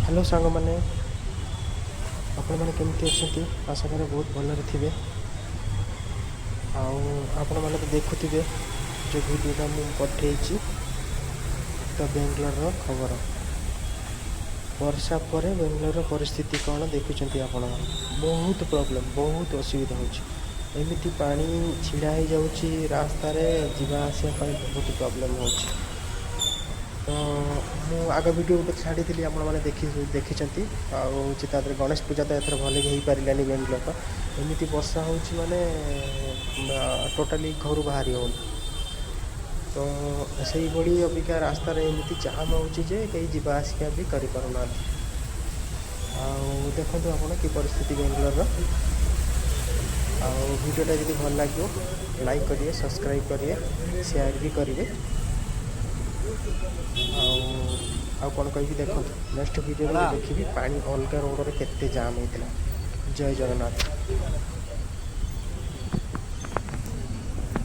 Hello ସାଙ୍ଗମାନେ, ଆପଣମାନେ କେମିତି ଅଛନ୍ତି? ଆଶା କରେ ବହୁତ ଭଲରେ ଥିବେ। ଆଉ ଆପଣମାନେ ତ ଦେଖୁଥିବେ ଯେଉଁ ଭିଡ଼ିଓଟା ମୁଁ ପଠେଇଛି, ତ ବେଙ୍ଗଲୋରର ଖବର, ବର୍ଷା ପରେ ବେଙ୍ଗଲୋରର ପରିସ୍ଥିତି କ'ଣ ଦେଖୁଛନ୍ତି ଆପଣମାନେ। ବହୁତ ପ୍ରୋବ୍ଲେମ୍, ବହୁତ ଅସୁବିଧା ହେଉଛି। ଏମିତି ପାଣି ଛିଡ଼ା ହେଇଯାଉଛି ରାସ୍ତାରେ, ଯିବା ଆସିବା ପାଇଁ ବହୁତ ପ୍ରୋବ୍ଲେମ୍ ହେଉଛି। ତ ମୁଁ ଆଗ ଭିଡ଼ିଓ ଗୋଟେ ଛାଡ଼ିଥିଲି, ଆପଣମାନେ ଦେଖିଛନ୍ତି। ଆଉ ହେଉଛି ତା ଦେହରେ ଗଣେଶ ପୂଜା ତ ଏଥର ଭଲକି ହେଇପାରିଲାନି ବେଙ୍ଗଲୋରର। ଏମିତି ବର୍ଷା ହେଉଛି, ମାନେ ଟୋଟାଲି ଘରୁ ବାହାରି ହେଉନି। ତ ସେଇଭଳି ଅବିକା ରାସ୍ତାରେ ଏମିତି ଜାମ୍ ହେଉଛି ଯେ କେହି ଯିବା ଆସିବା ବି କରିପାରୁନାହାନ୍ତି। ଆଉ ଦେଖନ୍ତୁ ଆପଣ କି ପରିସ୍ଥିତି ବେଙ୍ଗଲୋରର। ଆଉ ଭିଡ଼ିଓଟା ଯଦି ଭଲ ଲାଗିବ, ଲାଇକ୍ କରିବେ, ସବସ୍କ୍ରାଇବ୍ କରିବେ, ସେୟାର ବି କରିବେ। ଆଉ ଆଉ କ'ଣ କହିବି, ଦେଖନ୍ତୁ ନେକ୍ସଟ ଭିଡ଼ିଓରେ ମୁଁ ଦେଖିବି ପାଣି ଅଲଗା ରୋଡ଼ରେ କେତେ ଜାମ୍ ହେଇଥିଲା। ଜୟ ଜଗନ୍ନାଥ।